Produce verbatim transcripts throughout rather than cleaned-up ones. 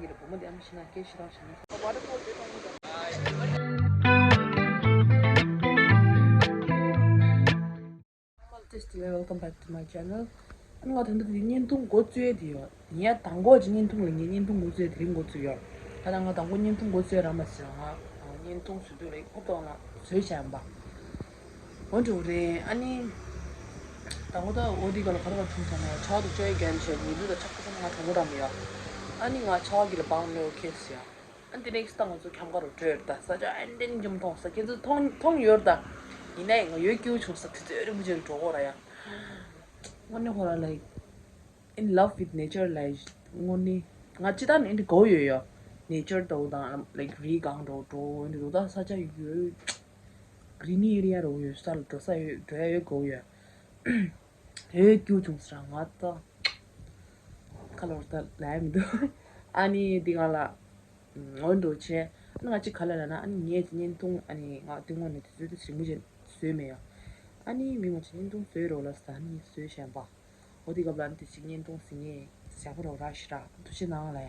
གི་རེད། བུ་མོ་དེ་ཨ་མ་ཤི་ན་སྐད་ཤི་རང་ཤི་ན། Waterfall དེ་མཐོང་གི་འདུག Hello, ཏེ་སི་ཊི་ཝེ། Welcome back to my channel. ཨ་ནི་ང་ད་ལྟ་དེ་བརྙན་ཐུང་འགོ་བཙུགས་ཡས་དེ་ཡོད། ཡིན་ཡ་དང་པོ་ཅིག་བརྙན་ཐུང་ལ་ངས་བརྙན་ཐུང་འགོ་བཙུགས་ཡས་དེ་རིང་འགོ་བཙུགས་ཡོད། ད་ལྟ་ང་དང་པོ་བརྙན་ཐུང་འགོ་བཙུགས་ཡས་རག་མ་སོང་། ང་བརྙན་ཐུང་བཟོ་དུས་ལ་ཧོབ་ཏོག་ལ་བཟོས་བྱས་ཡིན་པ། འོ་འགྲོ་རེད། ཨ་ནི་དང་པོ་ད་འོ་དེ་ག་ལ་ག་རེ་ག་བྱུང་ཟེར་ན། ཆར་པ་དེ་ཅོ་ཡི་རྒྱན་བྱས། ཉི་གླུ་དང་ཆར་པ་ཚང་མ་ང་དང་པོ་རག་མི་ཡོད། ཨ་ནི་ང་ཆར་པ་གི་ལ་བང་ནས་ཨོ་ཁེ་ཟེར་ཡ། ཨ་འདི་ནེག་སི་ཊི་ད་ང་ཚོ་ཁྱམས་ཁ་རུ་འགྲོ་ཡོད་ད། ས་ཆ་ཨ་འདྲེན་འཇོམས་མཐོང་ས་ཁྱེད་ཚོ་མཐོང་མཐོང་ཡོད་ད། ཡིན་ནའི་ང་ཡོད་སྐྱིད་པོ་བྱུང་ས། དུས་ཚོད་རིང་པོ་ཅིག་འགྲོ་དགོས་ར་ཡ། དངོས་གནས་ཧོ་ར་like in love with nature like དངོས་གནས་ང་ཅི་ད་ནི་འདི་དགའ་ཡོད་ཡ། ནེ་ཅར་དང་དང་like རི་སྒང་འགྲོ་འགྲོ་འདི་འགྲོ་ད། ས་ཆ་ཡོད་གི་རི་ནི་ཨེ་རི་ཡ་རུ་ཡོད་ས་ལ་འགྲོ་ས་ཡོད་འགྲོ་ཡ་ཡོད་དགའ་ཡོད། ཡོད་སྐྱིད་པོ་བྱུང་ས་ར་ང་ད། ཁ་ལོར་ད་ལབ་ཡ་མི་འདུག་ཨ་ནི་འདི་ག་ལ། འོ་འགྲོ་བྱས། ཨ་ནི་ང་གཅིག་ག་ལ་ལབ་ན། ཨ་ནི་ངས་ཀྱི་བརྙན་ཐུང་ཨ་ནི་ང་དེ་སྔོན་ནས་དུས་ཚོད་དེ་རིང་མོ་ཅིག་བཟོས་མེད་ཡ། ཨ་ནི་མི་མང་ཆེ་བརྙན་ཐུང་བཟོས་རོགས་ལ་ཟེར། ཨ་ནི་བཟོས་བཞག་པ། འོ་དེ་སྐབས་ལ་ཨ་ནི་དེ་གཅིག་བརྙན་ཐུང་ཟིན་ངེས་ཞག་པོ་རོགས་ར་ཤི་ར་ཐུགས་རྗེ་གནང་ལ།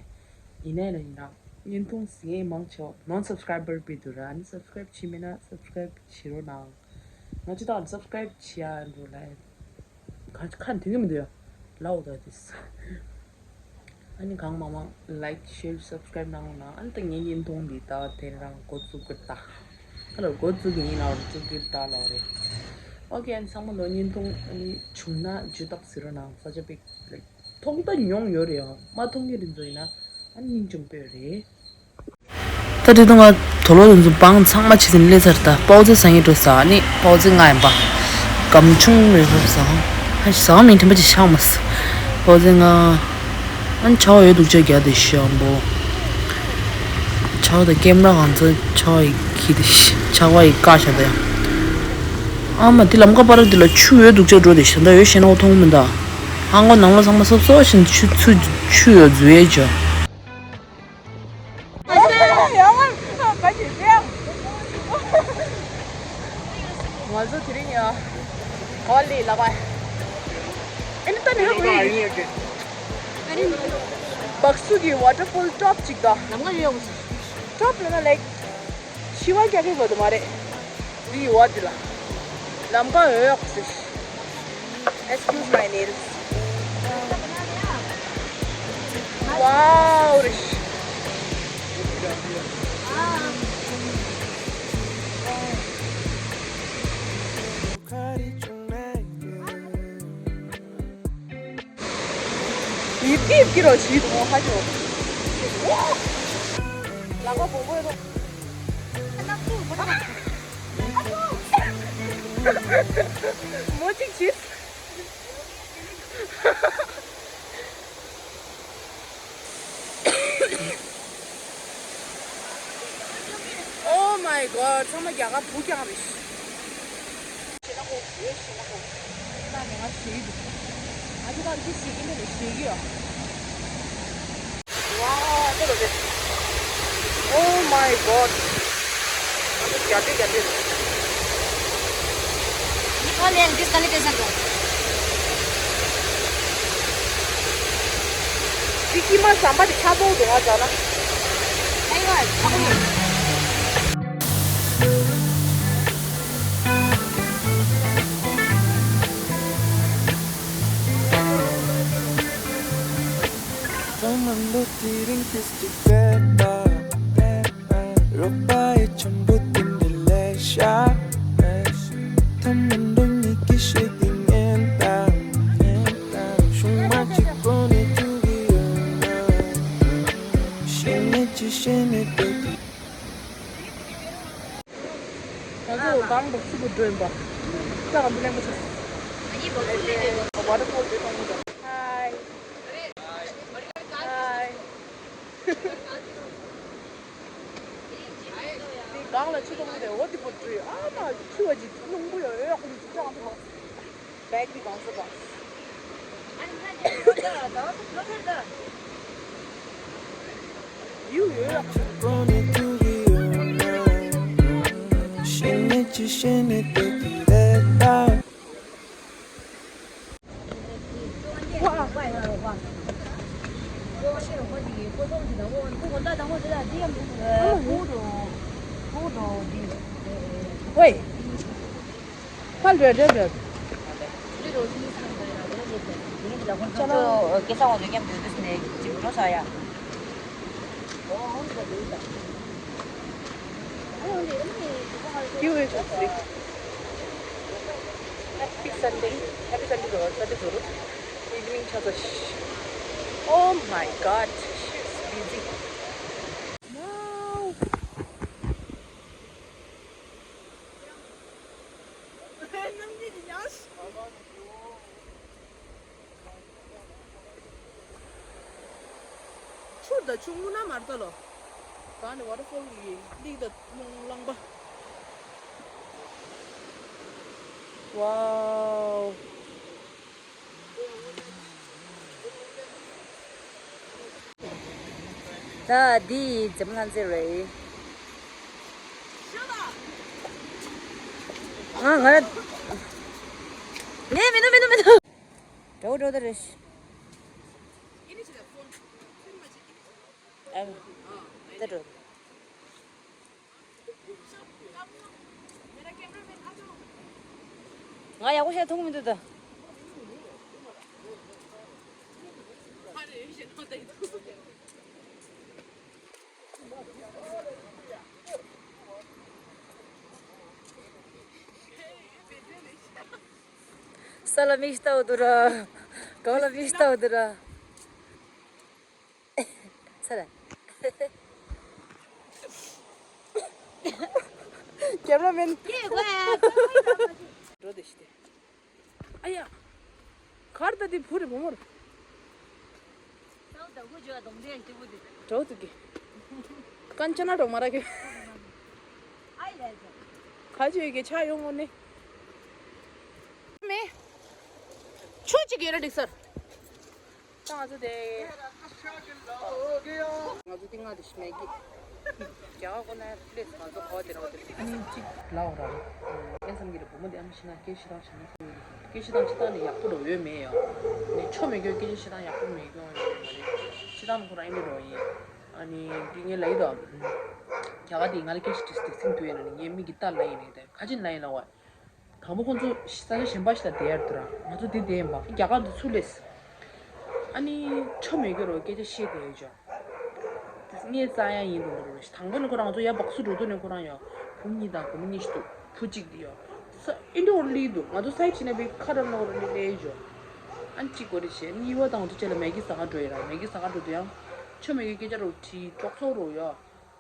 ཡིན་ནའི་ལ་ཡིན་ར་བརྙན་ཐུང་ཟིན་ངེས་མང་ཆེ་བ་ནོན་སབ་སི་ཀ་རའི་བར་བི་འདུག་ར། ཨ་ནི་སབ་སི་ཀ་རའིབ་བྱས་མེད་ན་སབ་སི་ཀ་རའིབ་བྱེད་རོགས་གནང་། ང་ཅི་ད་ཨ་ནི་སབ་སི་ཀ་རའིབ་བྱེད་ཡ་འགྲོ་ལ། ཁ་ཁ་འཐེན་གི་མི་འདུག་ཡ། ལའོ་ད་དིས། ཨ་ནི་གང་མང་མང་ལའིཀ་ཤེར་སབ་སི་ཀ་རའིབ་གནང་རོགས་གནང་། ཨ་ནི་ད་ངའི་བརྙན་ཐུང་འདི་ད་དེ་རང་འགོ་བཙུགས་ཀྱི་ད། ཨ་ལ་འགོ་བཙུགས་ཀྱི་ཡིན་ལ་བར་བཙུགས་ཀྱི་ད་ལ་རེད། ཨོ་ཁེ། ཨ་ནི་ཚང་མ་ལོ་བརྙན་ཐུང་ཨ་ནི་བྱུང་ན་བརྗོད་ཐག་ཟེར་རོགས་གནང་། ས་ཆ་པིག་ལའིཀ་མཐོང་ད་མྱོང་ཡོད་རེད་ཡ། མ་མཐོང་མཁན་རེ་ཚོ་ཡིན་ན་ཨ་ནི་སྙིང་རྗེ་མོ་དཔེ་རེད། ད་དེ་དུས་ང་དོ་ལོ་དེ་ཚོ་བང་ཚང་མ་ཕྱི་ཟིན་སླེབས་ཚར། ད་པའོ་ཙེ་ཟ་ངེས་འགྲོ་ཟ། ཨ་ནི་པའོ་ཙེ་ལྔ་ཡིན་པ། སྒམ་ཆུང་རེ་ཟ། ཨ་ཟ་མིན་དྲན་པ་ཅིག་ཆགས་མ་སོང་། པའོ་ཙེ་ལྔ། ཨ་ནི་ཆར་པ་ཡོད་སྡུག་ཅག་རྒྱག་དེ་ཤི་ཡང་པོ། ཆར་པ་དང་ཀེམ་ར་གང་ཚ་ཆར་པ་ཡི་ཁྱི་དེ་ཤི་ཆར་པ་ཡི་ཀ་ཤ་དེ་ཡང་། ཨ་མ་དེ་ལམ་ཁ་པར་དེ་ལ་ཆུ་ཡོད་སྡུག་ཅག་འགྲོ་དེ་ཤི། ད་ཡོད་ཤེས་ན་འོ་མཐོང་མི་ད། ཧང་གོ་ནང་ལ་ཚང་མ་སོབ་སོབ་བཞིན་ཆུ་ཆུ་ཆུ་ཡོད་འཛུལ་ཡས་ཅོ། ང་ཚོ་དེ་རིང་ཡ། ཧོ་ལི་ལ་བ། ཨེ་ནི་ད་ནི་ཧ་གོ་ཡི། བག་སུ་གི་ཝ་ཊར་ཕོལ་ཊོབ་ཅིག་ད། ལམ་ཁ་ཡོད་ཡོད་ཅིག་ཊོབ་ལ་ན་ལེག་ཤི་བ་རྒྱག་གི་བ་དུ་མ་རེད། འདི་ཡི་བ་འདི་ལ། ལམ་ཁ་འོས་ཡག་ཟེར། Excuse my nails. Wow རེད། ཡིབ་ཀི་ཡིབ་ཀི་རོ་ཞིག་འོ་ཧ་ཅོ། ལག་པ་སྦོམ་པོ་ཡོད་དོ། མོ་གཅིག་བྱིས། Oh my god. ཚང་མ་རྒྱ་གར་བུ་རྒྱག་རེད། ཞེ་ན་ཧོ། ཡོད་ཞེ་ན་ཧོ། ཨ་ནི་ད་ནི་ང་ཞེ་གི་འདུག་ཨ་ཅོ་ད་ཅི་ཞེ་གི་འདུག་ཞེ་གི་ཡོད། ཝའོ་ཨ་ཅོ་ལོ་རེད། Oh my god. ཨ་ཅོ་རྒྱ་འདྲེ་རྒྱ་འདྲེ་རེད། ནི་ཁོ་ལེན་ཌིས་ཀ་ནེག་ཊེ་ཤན་དང་། དེ་ཀྱི་མ་ཟམ་པ་དེ་ཆགས་པོ་འདུག་ང་ཟ་ན། ཨེ་ཡོད་ཆགས་པོ་ཡོད། ཚང་མ་ལོ་དེ་རིང་ཏིས་ཅིག་བེད་པ། རོགས་པ་ཡི་ཆམ་པོ་དེ་འདྲ་ལས་ཤ། ཐ་མ་འགྲོ་ཉིད་ཀྱི་ཤེས་ཏེ་ངན་ད། ཤུང་མ་གཅིག་གོ་ནས་ཐུག་གི་ཡོད་ན། ཤེས་ནས་ཅི་ཤེས་ནས་བསྡད་ཀྱི། ང་ཚོ་གང་འབབ་ཚུགས་པ་འགྲོ་ཡིན་པ། ལྕགས་གང་པོ་ལེན་པ་ཆགས། ཝ་ཊར་ཕོལ་དེ་མཐོང་གི་འདུག་ཧའི། ཧའི། དེ་སྒང་ལ་ཆུ་མཐོང་གི་འདུག་འོ་དེ་པོ་འགྲོ་ཡོད། ཨ་མ་ཆུ་བ་ཅིག་རླུང་པོ་ཡོད་ཡོད་ཁོ་ནི་ཅིག་ལྕགས་གང་པོ་མ། བེག་དེ་གང་ས་པ། ཡུ་ཡོད་ལ། ཝེ། ཕར་འགྲོ་འགྲོ་འགྲོ། ཅ་ལག་སྐལ་བཟང་དབང་འདུས་མཉམ་འདུས་འདུག་ནས་ཅིག་འགྲོ་ས་ཡ། Happy Sunday. Happy Sunday to all. Sunday to all. Evening cha cha. Oh my God, she's busy. Wow. ཆུ་ད་ཆུ་ངུ་ན་མར་ད་ལོ། ད་ནི་ཝ་ཊར་ཕོལ་གི་གླིང་ད་རླུང་རླངས་པ། Wow. ད་འདི་འཛམ་ལྷ་མཛེས་རེད། ང་ང་ངས་མི་འདུག་མི་འདུག་མི་འདུག་འགྲོ་འགྲོ་ད་རེད། ཨ་ད་འགྲོ། ང་ཡག་པོ་བཤད་ཐུབ་ཀྱི་མི་འདུག་ད། ས་ལ་མིག་ལྟ་བུ་འདུག་ར། གང་ལ་མིག་ལྟ་བུ་འདུག་ར། ས་ལ། ཀེམ་ར་མེན། འགྲོ་དེ་ཤི་དེ། ཨ་ཡ། གར་ད་དེ་བུ་རེ་བུ་མོར། འགྲོ་དུ་གི། ཀན་ཅ་ན་འགྲོ་མ་ར་གི། ཁ་ཅིག་གི་ཆ་ཡོང་ངོ་ནི། མེ། ཆུ་ཅིག་ཡོད་ར་འགྲིག་སར། ད་ང་ཚོ་དེ། ང་ཚོ་ཏིང་ང་དེ་ཤི་མེད་གི། རྒྱ་གར་ཁོ་ན་པི་ལེས་ང་ཚོ་གོ་དེ་ར་བ་དེ་ར་ཨ་ནི་གཅིག་ལའོ་ར། ཨེ་སམ་གི་ར་བུ་མོ་དེ་ཨ་མི་ཤི་ན་སྐད་ཤི་རང་ཤི་ན་སྐད་ཤི་དང་ཤི་དང་ནི་ཡག་པོ་རོ་ཡོད་མེད་ཡ། ནི་ཆོ་མེད་གྱོ་སྐད་ཤི་དང་ཡག་པོ་མེད་གྱོ་ཡོད་མ་རེད། ཤི་དང་ཁོ་རང་ཨིན་རོ་ཡིན། ཨ་ནི་འདི་ངས་ལ་ཡི་དོ། རྒྱ་གར་དེ་ང་ལ་སྐད་ཤི་དྲིས་དྲིས་སིང་དུ་ཡོད་ན་ནི་ངས་མི་གི་ལྟ་ལ་ཡིན་ནི་དེ་ཁ་ཅིན་ལ་ཡིན་ལ་བ། དང་པོ་ཁོང་ཚོ་ས་ཆ་གཞན་པ་ཞིག་ལ་བསྡད་ཡར་འདུག་ར། ང་ཚོ་འདི་བསྡད་ཡིན་པ་རྒྱ་གར་འདི་ཚུར་སླེབས། ཨ་ནི་ཆོ་མེད་གྱི་རོ་སྐད་ཆ་བཤད་བསྡད་ཡོད་ཅོ། ངས་རྩ་ཡ་ཡིན་འདུག་འདུག་རེད། དང་པོ་ནི་ཁོ་རང་ཚོ་ཡར་སྦག་སུ་འགྲོ་དུས་ནས་ཁོ་རང་ཡང་བུ་གཉིས་དང་བུ་མོ་གཉིས་ཤིག་འདུག་བུ་གཅིག་འདི་ཡོ། ས་ཨིན་འདྲ་བོར་ལི་འདུག་ང་ཚོ་སའིད་ཕྱིན་ན་བི་ཁ་ར་ནོར་ལི་ལེ་ཡོ། ཨ་ནི་གཅིག་གོ་རེ་བྱས་གཉིས་པ་དང་ང་ཚོ་བཅས་ལ་མེ་གི་ཟ་ཁང་འགྲོ་ཡོད་ར། མེ་གི་ཟ་ཁང་འགྲོ་དུས་ཡང་ཆོ་མེད་གི་སྐད་ཆ་རོ་དྲིས་ཀྲོག་ཚོག་རོ་ཡོ།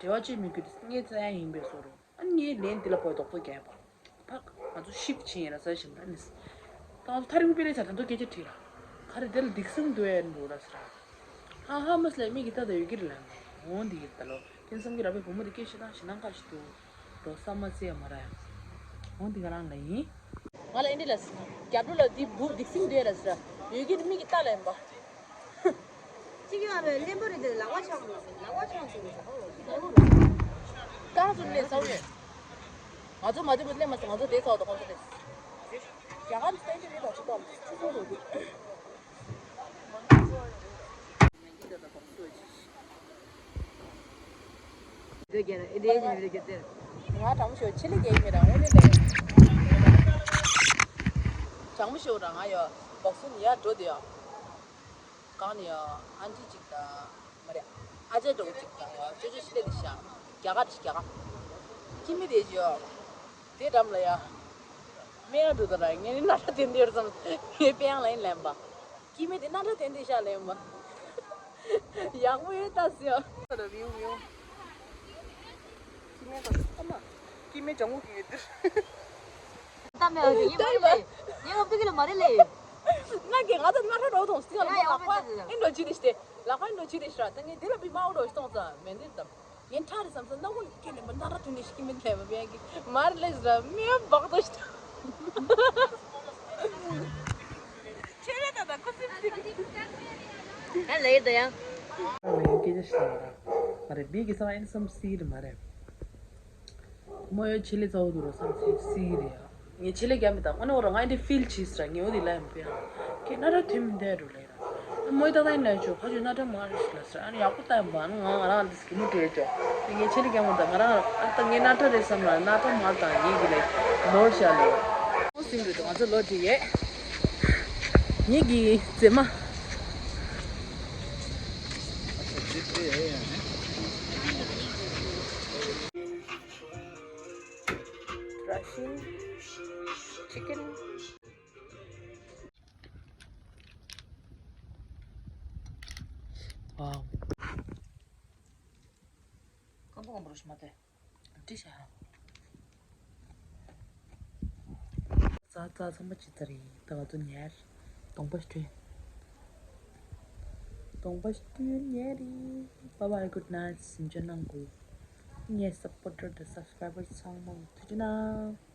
འབྲེལ་བ་བཅད་མི་དགོས་དུས་ངས་རྩ་ཡ་ཡིན་པའི་བཟོ་རོ། ཨ་ནི་ངའི་ལན་འདི་ལ་བོད་རྡོག་པོ་རྒྱག་པ། ཕག་ང་ཚོ་ཤིབ་ཕྱིན་ཡིན་ལ་ས་ཞིམ་ར་ནི། ད་ང་ཚོ་ཐག་རིང་པོ་པེ་རེ་ཆ་ད་ཚོ་སྐད་ཆ་དྲིས་ལ། ག་རེ་དེ་ལ་སྡིག་སྲིན་འདུག་ཨེ་འདུག་ལ་ཟེར། ཧ་ཧ་མ་སི་ལ་མིག་གི་ལྟ་ད་ཡོད་ཀྱི་རེད་ལ། འོང་འདི་གི་ལྟ་ལོ། ཁྱེད་བསམ་གྱི་ར་བའི་བུ་མོ་དེ་སྐད་ཤེས་དང་ཞེ་སྣང་ཁ་ཞིག་འདུག་འགྲོ་ས་མ་ཚེ་ཡ་མ་ར་ཡ། འོང་འདི་ག་རང་ལ་ཡིན། ང་ལ་ཨེ་འདྲི་ལ་ཟེར། རྒྱབ་ལོ་ལ་འདི་བུ་སྡིག་སྲིན་འདུག་ཨེ་ལ་ཟེར། ཡོད་ཀྱི་རེད་མིག་གི་ལྟ་ལ་ཡིན་པ། གཅིག་ཡོད་རེད་ལེན་པོ་རེད་འདི་ལག་པ་འཆང་རེད་ལག་པ་འཆང་ཟེར་རེད། རྐང་ཚུར་སླེབས་ཚར་ཡོད། ང་ཚོ་མ་བདེ་པོ་སླེབས་མ་སོང་ང་ཚོ་དེ་ཚོ་དང་ཁོང་ཚོ་སླེབས། རྒྱ་གར་སྟེང་དུ་རེད་དང་ཆུ་ཚོད་ཆུ་ཚོད་རེད་འདུག་ང་དྲང་མོ་ཤོད་ཆེ་ལེ་རྒྱལ་མི་རང་དངོས་གནས་ལས། དྲང་མོ་ཤོད་རང་ང་ཡོད་སྦག་སུ་ནི་ཡར་འགྲོ་དེ་ཡོད། གང་ནས་ཡང་ཨན་ཊི་གཅིག་དང་མ་རེད་ཨ་ཅག་འདྲ་བོ་གཅིག་དང་ཡང་ཅོ་ཅོ་ཤི་ལེ་དེ་ཤ་རྒྱ་གར་རྒྱ་གར་ཁྱི་མི་དེ་ཅི་ཡོད་དེ་འགྲམ་ལ་ཡ་སྨད་ཡ་འགྲོ་ད་ར་ངས་ནི་སྣ་ཁྲ་དེ་འདིར་ཙམ་ངས་དཔེ་ཡང་ལ་ཡིན་ལན་པ་ཁྱི་མི་དེ་སྣ་ཁྲ་དེ་འདི་ཤ་ལན་པ་ཡག་པོ་ཡོད་ད་ཟེར་ཡ་ད་ར་མིའུ་མིའུ། ཁྱི་མེད་པ་ཨ་མ། ཁྱི་མེད་ལྗང་གུ་གི་ཡོད་དུ། ད་མེད་ཨ་ཡིན་མ་རེད་ལེ། ཡིན་ཨ་ཏི་གི་ལ་མ་རེད་ལེ། ང་གི་ང་ཚོ་སྣ་ཁ་འགྲོ་དང་སྟེང་ལ་ཡ་ལག་པ་ཡ་ཨིན་འགྲོ་ཅི་དེ་ཤྟེ། ལག་པ་ཨིན་འགྲོ་ཅི་དེ་ཤ་ད་ངས་དེ་ལ་བི་མ་འོ་འགྲོ་གཏོང་ཙང་མེད་འདིར་དམ། ངས་ཁྲ་རེ་བསམ་ས་སྣ་ཁུང་ཁྱེད་ནས་མ་སྣ་ཁ་དུ་ནས་ཤི་ཁྱི་མེད་ལེ་མ་བེ་གི་མ་རེད་ལེ་ཟེར་མེད་བག་དོ་ཤི། ཆེ་རེ་ད་ད་ཁུ་སིམ་སིམ། ཡ་ལེ་ད་ཡ། ང་ཡང་སྐད་ཆ་ཞིག་ལབ་ར། མ་རེད་བི་གི་ས་ཨན་སམ་སི་རེད་མ་རེད། མོ་ཡོད་ཆེ་ལེ་ཚ་བོ་དུ་རོ་སམ་སི་སི་རེད་ཡ། ངས་ཆེ་ལེ་རྒྱ་མི་དང་ཨོ་ནེ་འོ་ར་ང་འདི་ཕིལ་ཆིས་ར་ངས་འོ་དི་ལ་ཡང་པེ་ཡང་ཁྱེད་ན་ར་ཐུན་མི་འདས་འགྲོ་ལེ་ར། མོའི་ཏག་ཏག་ཡིན་ན་ཆོག་ཁ་ཆུ་སྣ་ཁྲ་མ་རེད་ལ་ཟེར། ཨ་ནི་ཡག་པོ་ལྟ་ཡིན་པ། ཨ་ནི་ང་ང་རང་འདི་སྐྱིད་མོ་བྲོས་ཆོག་དེ་ངས་ཆེ་ནི་རྒན་མོ་དང་ང་རང་ཨ་ད་ངས་སྣ་ཁྲ་རེད་བསམ་ལ་སྣ་ཁྲ་མ་དང་ངེད་ཀྱི་ལའི་ནོར་བྱ་ལ། ཨོ་སིང་རེད། ང་ཚོ་ལོ་དྲི་ཡས། ངེད་ཀྱི་མཛེས་མ། Russian chicken. Wow. ཀམ་པོ་ཀམ་པོ་རོ་ཤི་མ་ཏེ། ཏི་ཤ། ཙ་ཙ་ཚང་མ་ཅི་ཙ་རེད། ད་ག་ཚོད་ཉལ། གདོང་པ་སྐྱོན། གདོང་པ་སྐྱོན་ཉལ་རེད། Bye bye, good night. སེམས་ཅན་ནང་གོ། ངའི་supporter དང་subscriber ཚང་མ་ཐུགས་རྗེ་གནང་།